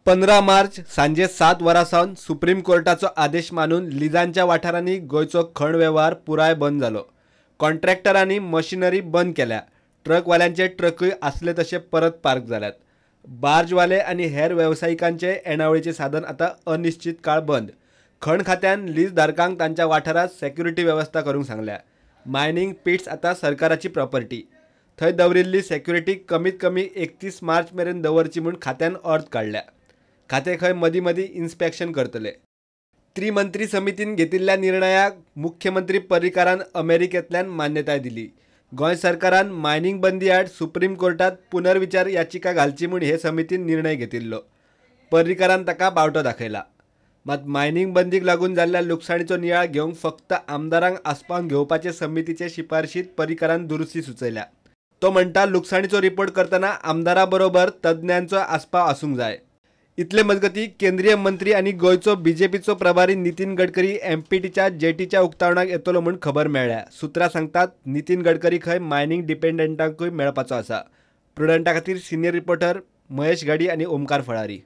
15 मार्च सांजे 7 वरां सावन सुप्रीम कोर्टाचो आदेश मानून लिजांच्या वाठारांनी गोंयचो खण वेव्हार पुराय बंद जालो. कॉन्ट्रॅक्टरांनी मशिनरी बंद केल्या. ट्रकवाल्यांचे ट्रकूय आसले तशे परत पार्क जाल्यात. बार्जवाले आनी हेर वेवसायिकांचे येणावळीचे साधन आतां अनिश्चित काळ बंद. खण खात्यान लीज धारकांक तांच्या वाठारांत सेक्युरिटी वेवस्था करूंक सांगल्या. मायनिंग पिट्स आतां सरकाराची प्रॉपर्टी. थंय दवरिल्ली सेक्युरिटी कमीत कमी 31 मार्च मेरेन दवरची म्हूण खात्यान ऑर्द काडल्या. खातें खंय मदीं मदीं इन्स्पेक्शन करतले. त्रिमंत्री समितीन घेतिल्ल्या निर्णयाक मुख्यमंत्री पर्रीकारान अमेरिकेंतल्यान मान्यताय दिली. गोंय सरकारान मायनिंग बंदी आड सुप्रीम कोर्टात पुनर्विचार याचिका घालची म्हूण हे समितीन निर्णय घेतिल्लो. पर्रीकारान ताका बावटो दाखयला. मात मायनिंग बंदीक लागून जाल्ल्या लुकसाणीचो नियाळ घेवंक फक्त आमदारांक आसपावन घेवपाचे समितीचे शिफारशीत पर्रीकारान दुरुस्ती सुचयल्या. तो म्हणटा, लुकसाणीचो रिपोर्ट करतना आमदारा बरोबर तज्ञांचो आस्पाव आसूंक जाय. इतले मजगती केंद्रीय मंत्री आनी गोंयचो बीजेपीचो प्रभारी नितीन गडकरी एमपीटीच्या जेटीच्या उक्तावणाक येतलो म्हूण खबर मेळ्ळ्या. सुत्रां सांगतात, नितीन गडकरी खंय मायनिंग डिपेंडंटांकूय मेळपाचो आसा. प्रुडंटा खातीर सिनियर रिपोर्टर महेश घाडी आनी ओमकार फळारी.